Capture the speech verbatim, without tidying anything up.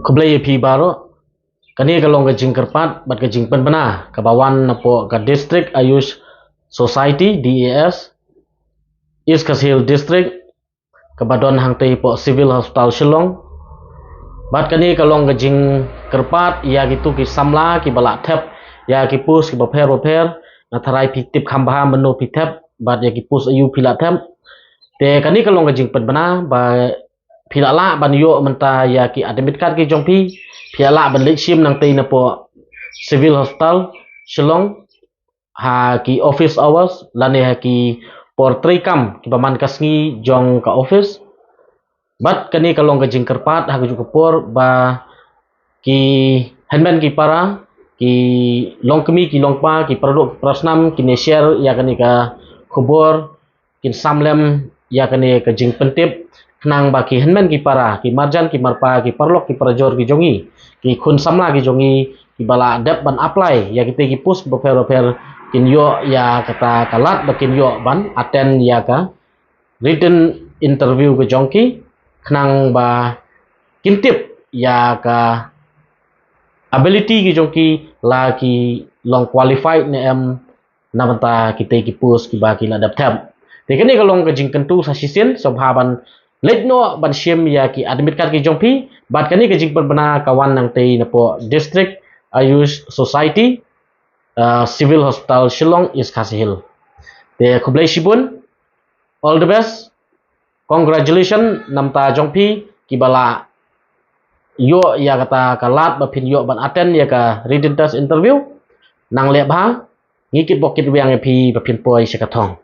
Khublei ïa phi baroh. Kane ka long ka jingkyrpad bad ka jingpynbna kaba wan napoh ka District Ayush Society, D A S, East Khasi Hills District, kaba don hangtei hapoh Civil Hospital Shillong. Bad kane ka long ka jingkyrpad ïa kito ki samla kiba la thep ïa ki post kiba pher bapher. Nga tharai phi tip kham bha mynno phi thep bad ïa ki post aïu phi la thep. Te kane ka long ka jingpynbna ba phi la lah ban ïoh mynta ïa ki admit card ki jong phi, phi la lah ban leit shim nangtei napoh Civil Hospital Shillong ha ki office hours lane ha ki por treikam kiba man ka sngi jong ka office. Bad kane ka long ka jingkyrpad ha kajuh ka por ba ki hynmen ki para, ki longkmie ki longpa, ki paradoh ki parasnam kin ïa share ïa kane ka khubor, kin sam lem ïa kane ka jingpyntip, khnang ba ki hynmen ki para, ki marjan ki marpa, ki paralok ki parajor ki jong ngi, ki khun samla ki jong ngi kiba la dep ban apply ïa kitei ki post bapher bapher, kin ïoh ïa kata ka lad ba kin ïoh ban attend ïa ka written interview ka jong ki, khnang ba kin tip ïa ka ability ki jong ki, la ki long qualified ne em na bynta kitei ki post kiba ki la dep thep. Te kane ka long ka jingkyntu sa shisien, sngewbha ban leit noh ban shim ïa ki admit card ki jong phi. Bad kane ka jingpynbna ka wan nangtei napoh District Ayush Society, uh, Civil Hospital Shillong, East Khasi Hills. Te khublei shibun, all the best, congratulations namta jong phi kiba la ïoh ïa kata ka lad ba phin ïoh ban attend ïa ka written test interview. Nang leh bha, ngi kit bok kit wiang ïa phi ba phin poi sha ka thong.